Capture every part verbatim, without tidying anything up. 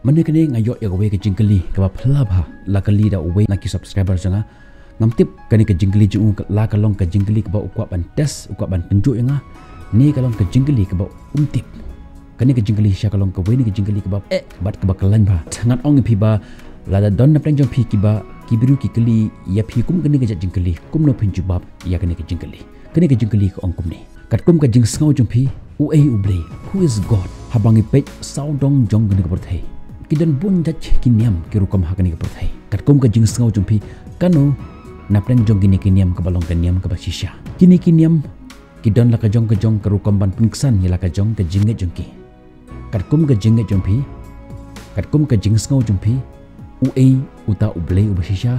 Mynne kane nga ïoh ïa kawei ka jingkylli kaba phylla bha la kylli da uwei na ki subscriber jong nga. Ngam tip kane ka jingkylli jong u la ka long ka jingkylli kaba u kwah ban test, u kwah ban pynjot ïa nga, ne ka long ka jingkylli kaba um tip. Kane ka jingkylli shisha ka long kawei na ka jingkylli kaba eh bad kaba khlaiñ bha. Ngan ong ïa phi ba lada don na pdeng jong phi kiba ki briew ki kylli ïa phi kum kane ka jait jingkylli, kumno phin jubab ïa kane ka jingkylli? Kane ka jingkylli ka ong kumne. Katkum ka jingsngew jong phi, uei U Blei, who is God? Haba ngi peit sawdong jong kane ka pyrthei, ki don bun jait ki niam ki rukom ha kane ka pyrthei. Katkum ka jingsngew jong phi, kano na pdeng jong kine ki niam kaba long ka niam kaba shisha? Kine ki niam ki don la ka jong ka jong ka rukom ban pynksan ïa la ka jong ka jingngeit jong ki. Katkum ka jingngeit jong phi, katkum ka jingsngew jong phi, uei uta U Blei uba shisha?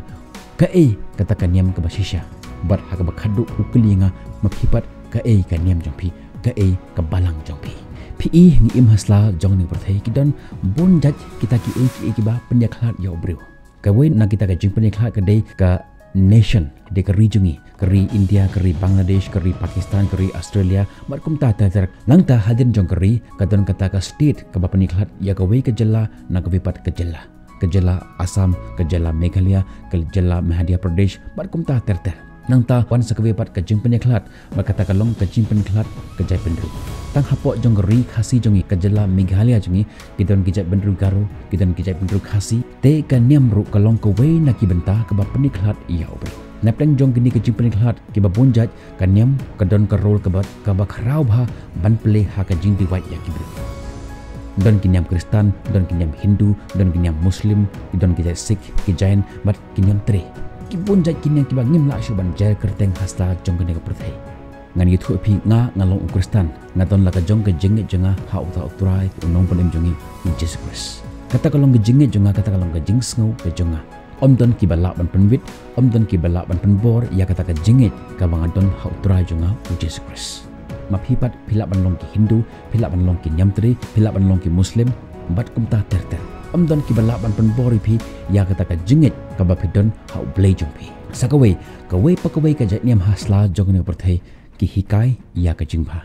Kaei kata ka niam kaba shisha? Bad ha kaba khadduh u kylli nga, ma phi pat, kaei ka niam jong phi? Kaei ka balang jong phi? Phi i, ngi im ha sla jong kane ka pyrthei, ki don bun jait kita kiei kiei kiba pynïakhlad ïa u briew. Kawei na kita ka jingpynïakhlad ka dei ka nation, ka dei ka ri jong ngi, ka ri India, ka ri Bangladesh, ka ri Pakistan, ka ri Australia, bad kumta ter ter. Nangta hadien jong ka ri ka don kata ka state kaba pynïakhlad ïa kawei ka jylla na kawei pat ka jylla. Ka jylla Assam, ka jylla Meghalaya, ka jylla Madhya Pradesh, bad kumta ter ter. Nangta wan sa kawei pat ka jingpynïakhlad, bad kata ka long ka jingpynïakhlad ka jaitbynriew. Tang hapoh jong ka ri Khasi jong ngi, ka jylla Meghalaya jong ngi, ki don ki jaitbynriew Garo, ki don ki jaitbynriew Khasi. Te ka niam ruh ka long kawei na ki bynta kaba pynïakhlad ïa u briew. Na pdeng jong kine ka jingpynïakhlad kiba bun jait, ka niam ka don ka role kaba, kaba khraw bha ban plie ha ka jingdivide ïa ki briew. Don ki niam Khristan, don ki niam Hindu, don ki niam Muslim, ki don ki jait Sikh, ki Jain, bad ki niam tre. Ki bun jait ki niam kiba ngim lah shuh ban jer kyrteng ha sla jong kane ka pyrthei. Ngan ïathuh ïa phi, nga, nga long u Khristan, nga don la ka jong ka jingngeit jong nga ha uta U Trai, U Nongpynim jong ngi, U Jisu Khrist. Kata ka long ka jingngeit jong nga, kata ka long ka jingsngew ka jong nga. Ym don kiba lah ban pynwit, ym don kiba lah ban pynbor ïa kata ka jingngeit kaba nga don ha U Trai jong nga, U Jisu Khrist. Ma phi pat, phi lah ban long ki Hindu, phi lah ban long ki niam tre, phi lah ban long ki Muslim, bad kumta ter ter. Ym don kiba lah ban pynbor ïa phi ïa kata ka jingngeit kaba phi don ha U Blei jong phi. Sa kawei, kawei pa kawei ka jait niam ha sla jong kane ka pyrthei ki hikai ïa ka jingbha.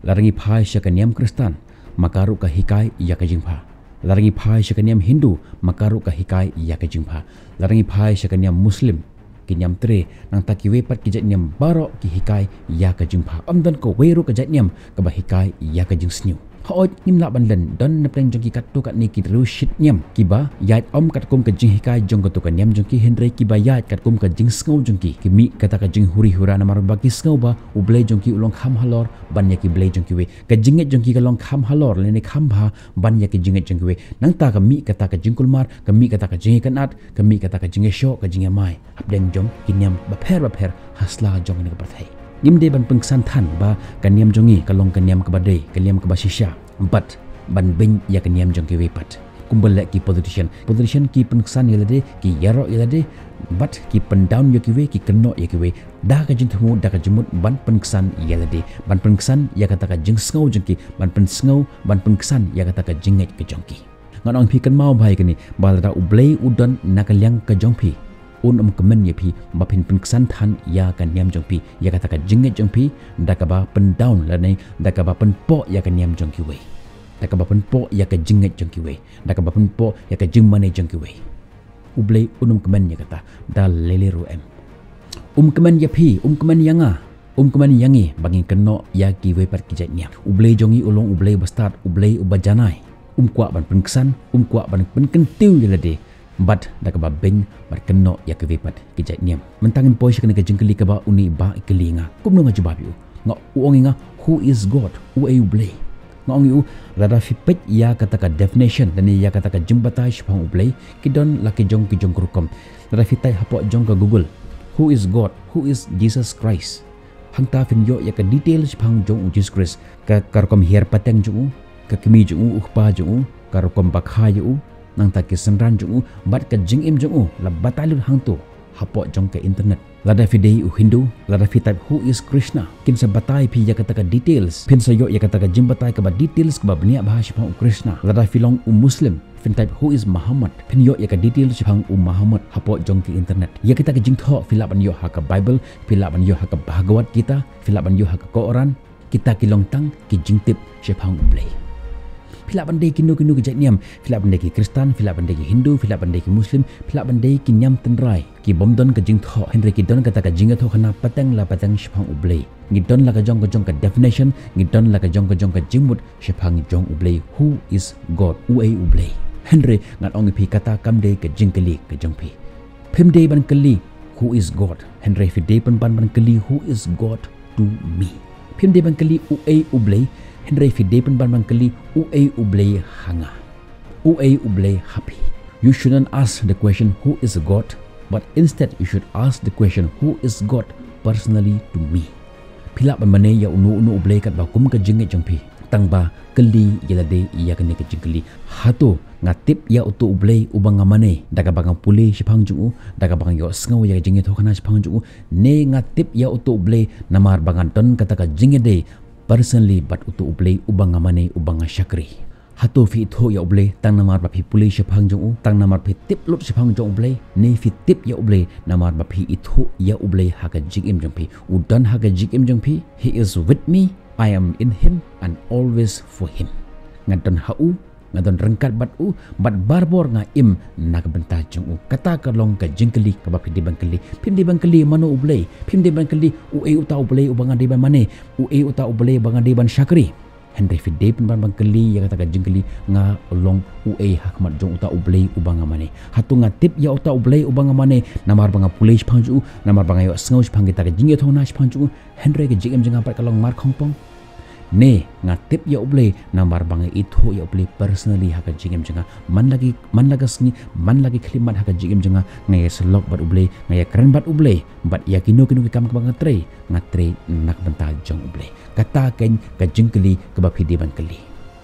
Lada ngi phai sha ka niam Khristan, ma ka ruh ka hikai ïa ka jingbha. Lada ngi phai sha ka niam Hindu, ma ka ruh ka hikai ïa ka jingbha. Lada ngi phai sha ka niam Muslim, ki niam tre, nangta kiwei pat ki jait niam baroh ki hikai ïa ka jingbha. Ym don kawei ruh ka jait niam kaba hikai ïa ka jingsniew. Hooid, ngim lah ban len, don na pdeng jong ki katto katne ki riewshit niam kiba ïaid ym katkum ka jinghikai jong kato ka niam jong ki, hynrei kiba ïaid katkum ka jingsngew jong ki. Ki mih kata ka jinghuri hura namar ba ki sngew ba U Blei jong ki u long kham halor ban ïa ki blei jong kiwei. Ka jingngeit jong ki ka long kham halor lane kham bha ban ïa ka jingngeit jong kiwei. Nangta ka mih kata ka jingkulmar, ka mih kata ka jingïakynad, ka mih kata ka jingïashoh, ka jingïamai hapdeng jong ki niam bapher bapher ha sla jong kane ka pyrthei. Ngim dei ban pynksan than ba ka niam jong ngi ka long ka niam kaba dei, ka niam kaba shisha, bad ban beiñ ïa ka niam jong kiwei pat. Kumba leh ki politician. Politician ki pynksan ïa lade, ki ïaroh ïa lade, bad ki pyndown ïa kiwei, ki kynnoh ïa kiwei. Da ka jingthmu, da ka jingmut ban pynksan ïa lade, ban pynksan ïa kata ka jingsngew jong ki, ban pynsngew, ban pynksan ïa kata ka jingngeit ka jong ki. Ngan ong phi, kynmaw bha ïa kane, ba lada U Blei u don na ka liang ka jong phi, un ym kmen ïa phi ba phin pynksan than ïa ka niam jong phi, ïa kata ka jingngeit jong phi, da kaba pyndown lane da kaba pynpoh ïa ka niam jong kiwei, da kaba pynpoh ïa ka jingngeit jong kiwei, da kaba pynpoh ïa ka jingmane jong kiwei. U Blei un ym kmen ïa kata da lei lei ruh em. Um kmen ïa phi, um kmen ïa nga, um kmen ïa ngi ba ngin kynnoh ïa kiwei pat ki jait niam. U Blei jong ngi u long U Blei uba stad, U Blei uba janai. Um kwah ban pynksan, um kwah ban pynkyntiew ïa lade, bad da kaba beiñ bad kynnoh ïa kiwei pat ki jait niam. Mynta ngin poi sha kane ka jingkylli kaba une i bah i kylli ïa nga. Kumno nga jubab ïa u? Nga, u ong ïa nga, "Who is God?" Uei U Blei? Nga ong ïa u, lada phi peit ïa kata ka definition lane ïa kata ka jingbatai shaphang U Blei, ki don la ki jong ki jong ka rukom. Lada phi type hapoh jong ka Google, "Who is God? Who is Jesus Christ?" Hangta phin ïoh ïa ka detail shaphang jong U Jisu Khrist, ka, ka rukom hiar pateng jong u, ka kmie jong u, u kpa jong u, ka rukom ba kha ïa u, nangta ki synran jong u, bad ka jingim jong u la batai lut hangto hapoh jong ka internet. Lada phi dei u Hindu, lada phi type, "Who is Krishna?" kin sa batai phi ïa kata ka details, phin sa ïoh ïa kata ka jingbatai kaba details kaba bniah bha shaphang u Krishna. Lada phi long u Muslim, phin type, "Who is Muhammad?" phin ïoh ïa ka details shaphang u Muhammad hapoh jong ka internet. Ïa kata ka jingthoh phi lah ban ïoh ha ka Bible, phi lah ban ïoh ha ka Bhagavad Gita, phi lah ban ïoh ha ka Quran. Kita ki long tang ki jingtip shaphang U Blei. Phi lah ban dei kino kino ki jait niam, phi lah ban dei ki Khristan, phi lah ban dei ki Hindu, phi lah ban dei ki Muslim, phi lah ban dei ki niam tynrai ki bym don ka jingthoh, hynrei ki don kata ka jingïathoh khana pateng la pateng shaphang U Blei. Ngi don la ka jong ka jong ka definition, ngi don la ka jong ka jong ka jingmut shaphang jong U Blei, who is God, uei U Blei. Hynrei ngan ong ïa phi, kata kam dei ka jingkylli ka jong phi. Phim dei ban kylli who is God, hynrei phi dei pynban ban kylli who is God to me. Phim dei ban kylli uei U Blei, hynrei phi dei pynban ban kylli uei U Blei ha nga, uei U Blei ha phi. You shouldn't ask the question who is God, but instead you should ask the question who is God personally to me. Phi lah ban mane ïa uno uno U Blei katba kum ka jingngeit jong phi, tang ba kylli ïa lade ïa kane ka jingkylli: Hato nga tip ïa uto U Blei uba nga mane da kaba nga pule shaphang jong u, da kaba nga ïohsngew ïa ka jingïathoh khana shaphang jong u? Ne nga tip ïa uto U Blei namar ba nga don kata ka jingïadei personally bad uto U Blei uba nga mane, uba nga shakri? Hato phi ithuh ïa U Blei tang namar ba phi pule shaphang jong u, tang namar phi tip lut shaphang jong U Blei? Ne phi tip ïa U Blei namar ba phi ithuh ïa U Blei ha ka jingim jong phi? U don ha ka jingim jong phi. He is with me, I am in him, and always for him. Nga don ha u, nga don ryngkat bad u, bad barabor nga im na ka bynta jong u. Kata ka long ka jingkylli kaba phi dei ban kylli. Phim dei ban kylli mano U Blei, phim dei ban kylli uei uta U Blei uba nga dei ban mane, uei uta U Blei uba nga dei ban shakri. Hynrei phi dei pynban ban kylli ïa kata ka jingkylli: Nga long uei ha khmat jong uta U Blei uba nga mane? Hato nga tip ïa uta U Blei uba nga mane namar ba nga pule shaphang jong u, namar ba nga ïohsngew shaphang kita ka jingïathoh khana shaphang jong u? Hynrei ka jingim jong nga pat ka long markhongpong? Ne nga tip ïa U Blei namar ba nga ithuh ïa U Blei personally ha ka jingim jong nga? Man la ki, man la ka sngi, man la ki khyllipmat ha ka jingim jong nga, nga ïasyllok bad U Blei, nga ïakren bad U Blei, bad ïa kino kino ki kam kaba nga trei, nga trei na ka bynta jong U Blei. Kata keiñ ka jingkylli kaba phi dei ban kylli.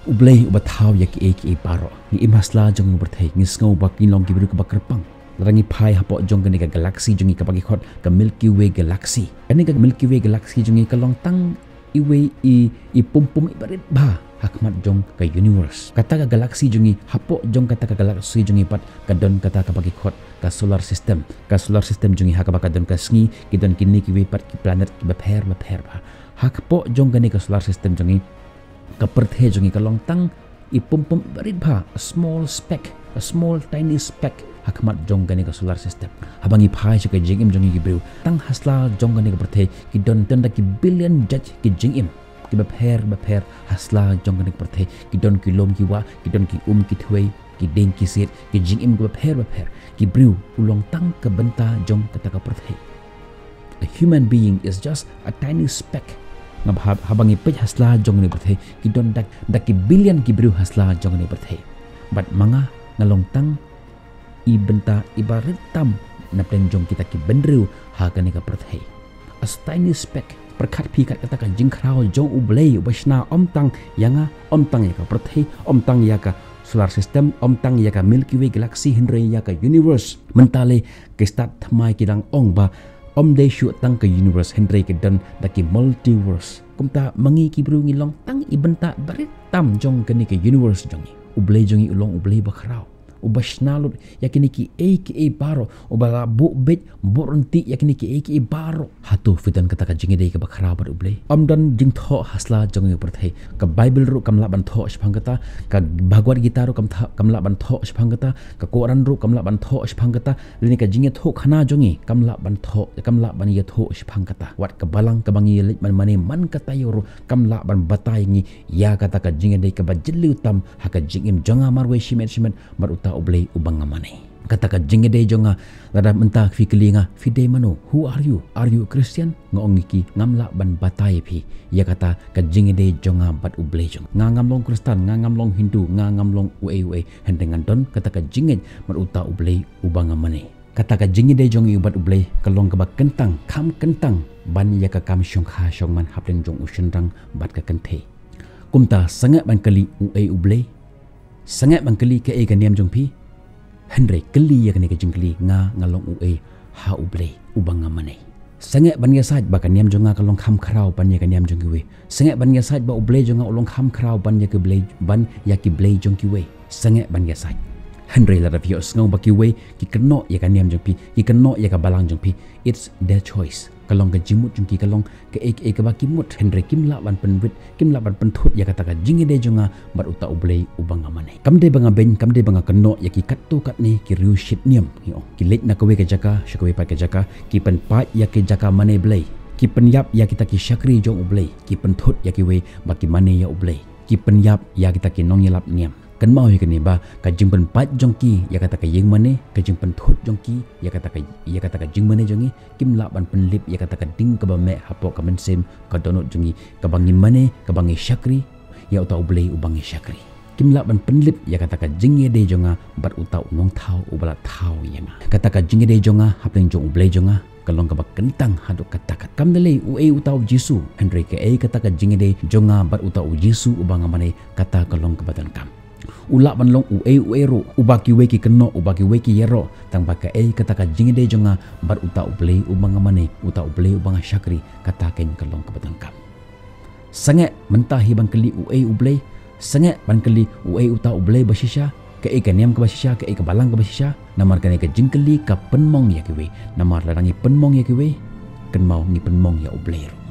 U Blei uba thaw ïa kiei kiei baroh. Ngi im ha sla jong ka pyrthei, ngi sngew ba ngi long ki briew kiba kyrpang. Lada ngi phai hapoh jong kane ka galaxy jong ngi kaba ki khot ka Milky Way galaxy. Kane ka Milky Way galaxy jong ngi ka long tang iwei i, i pum pum iba rit bha ha khmat jong ka universe. Kata ka galaxy jong ngi, hapoh jong kata ka galaxy jong ngi pat ka don kata kaba ki khot ka solar system. Ka solar system jong ngi ha kaba ka don ka sngi, ki don kine kiwei pat ki planet kiba pher ba pher bha. Hapoh jong kane ka solar system jong ngi, ka pyrthei jong ngi ka long tang i pum pum iba rit bha, a small speck, a small tiny speck ha khmat jong kane ka solar system. Haba ngi phai sha ka jingim jong ngi ki briew, tang ha sla jong kane ka pyrthei ki don tang da ki billion jait ki jingim kiba pher ba pher ha sla jong kane ka pyrthei. Ki don ki lum ki wah, ki don ki um ki thwei, ki dieng ki siej, ki jingim kiba pher ba pher. Ki briew u long tang ka bynta jong kata ka pyrthei. A human being is just a tiny speck. Nga ba hab-, haba ngi peit ha sla jong kane ka pyrthei, ki don da, da ki billion ki briew ha sla jong kane ka pyrthei. Bad ma nga, nga long tang i bynta iba rit tam napdeng jong kita ki bynriew ha kane ka pyrthei. A tiny speck. Pyrkhat phi kat kata ka jingkhraw jong U Blei uba shna ym tang ïa nga, ym tang ïa ka pyrthei, ym tang ïa ka solar system, ym tang ïa ka Milky Way galaxy, hynrei ïa ka universe. Mynta lei ki stad thymmai ki dang ong ba ym dei shuh tang ka universe, hynrei ki don da ki multiverse. Kumta ma ngi ki briew ngi long tang i bynta ba rit tam jong kane ka universe jong ngi. U Blei jong ngi u long U Blei ba khraw, uba shna lut ïa kine kiei kiei baroh, uba la buh beit buh ryntih ïa kine kiei kiei baroh. Hato phi don kata ka jingïadei kaba khraw bad U Blei? Ym don jingthoh ha sla jong ka pyrthei. Ka Bible ruh kam lah ban thoh shaphang kata. Ka Bhagavad Gita ruh kam tha-, kam lah ban thoh shaphang kata. Ka Quran ruh kam lah ban thoh shaphang kata. Lane ka jingïathuhkhana jong ngi kam lah ban thoh, kam lah ban ïathuh shaphang kata. Wat ka balang kaba ngi leit man mane man ka taïew ruh kam lah ban batai ngi ïa kata ka jingïadei kaba jylliew tam ha ka jingim jong nga marwei shimet shimet bad uta U Blei uba nga mane. Kata ka jingïadei jong nga, lada mynta phi kylli nga, phi dei mano? Who are you? Are you a Christian? Nga ong ïa ki, ngam lah ban batai ïa phi ïa kata ka jingïadei jong nga bad U Blei jong nga. Ngam long Khristan, nga ngam long Hindu, nga ngam long uei uei. Hynrei ngan don kata ka jingngeit bad uta U Blei uba nga mane. Kata ka jingïadei jong ngi bad U Blei ka long kaba kyntang, kham kyntang ban ïa ka kam shongkha shongman hapdeng jong u shynrang bad ka kynthei. Kumta sangeh ban kylli uei U Blei, sangeh ban kylli kaei ka niam jong phi, hynrei kylli ïa kane ka jingkylli: Nga, nga long uei ha U Blei uba nga mane? Sangeh ban ïasaid ba ka niam jong nga ka long kham khraw ban ïa ka niam jong kiwei. Sangeh ban ïasaid ba U Blei jong nga u long kham khraw ban ïa ki blei, ban ïa ki blei jong kiwei. Sangeh ban ïasaid. Hynrei lada phi ïohsngew ba kiwei ki kynnoh ïa ka niam jong phi, ki kynnoh ïa ka balang jong phi, it's their choice. Ka long ka jingmut jong ki, ka long kaei kaei kaba ki mut, hynrei kim lah ban pynwit, kim lah ban pynthut ïa kata ka jingïadei jong nga bad uta U Blei uba nga mane. Kam dei ba nga beiñ, kam dei ba nga kynnoh ïa ki katto katne ki riewshit niam, ngi ong. Ki leit na kawei ka jaka sha kawei pat ka jaka, ki pynpait ïa ki jaka mane Blei, ki pynïap ïa kita ki shakri jong U Blei, ki pynthut ïa kiwei ba ki mane ïa U Blei, ki pynïap ïa kita ki nongïalap niam. Kynmaw ïa kane ba ka jingpynpait jong ki ïa kata ka ïing mane, ka jingpynthut jong ki ïa kata ka, ïa kata ka jingmane jong ngi, kim lah ban pynlip ïa kata ka ding kaba meh hapoh ka mynsiem ka dohnud jong ngi, kaba ngi mane, kaba ngi shakri ïa uta U Blei uba ngi shakri. Kim lah ban pynlip ïa kata ka jingïadei jong nga bad uta u nongthaw uba la thaw ïa nga. Kata ka jingïadei jong nga hapdeng jong U Blei jong nga ka long kaba kyntang haduh katta katta. Kam da lei uei uta U Jisu, hynrei kaei kata ka jingïadei jong nga bad uta U Jisu uba nga mane, kata ka long kaba donkam. U lah ban long uei uei ruh, uba kiwei ki kynnoh, uba kiwei ki ïaroh, tang ba kaei kata ka jingïadei jong nga bad uta U Blei uba nga mane, uta U Blei uba nga shakri, kata keiñ ka long kaba donkam. Sangeh mynta hi ban kylli uei U Blei, sangeh ban kylli uei uta U Blei ba shisha, kaei ka niam kaba shisha, kaei ka balang kaba shisha. Namar kane ka jingkylli ka pynmong ïa kiwei. Namar lada ngi pynmong ïa kiwei, kynmaw ngi pynmong ïa U Blei ruh.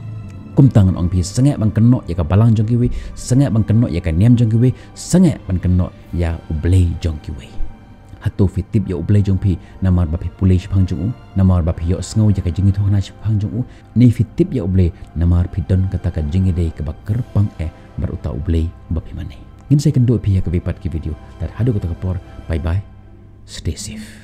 Kumta ngan ong phi, sangeh ban kynnoh ïa ka balang jong kiwei, sangeh ban kynnoh ïa ka niam jong kiwei, sangeh ban kynnoh ïa U Blei jong kiwei. Hato phi tip ïa U Blei jong phi namar ba phi pule shaphang jong u, namar ba phi ïohsngew ïa ka jingïathuhkhana shaphang jong u? Ne phi tip ïa U Blei namar phi don kata ka jingïadei kaba kyrpang eh bad uta U Blei ba phi mane? Ngin sa ïakynduh ïa phi ha kawei pat ka video. Tad haduh kata ka por, bye bye. Stay safe.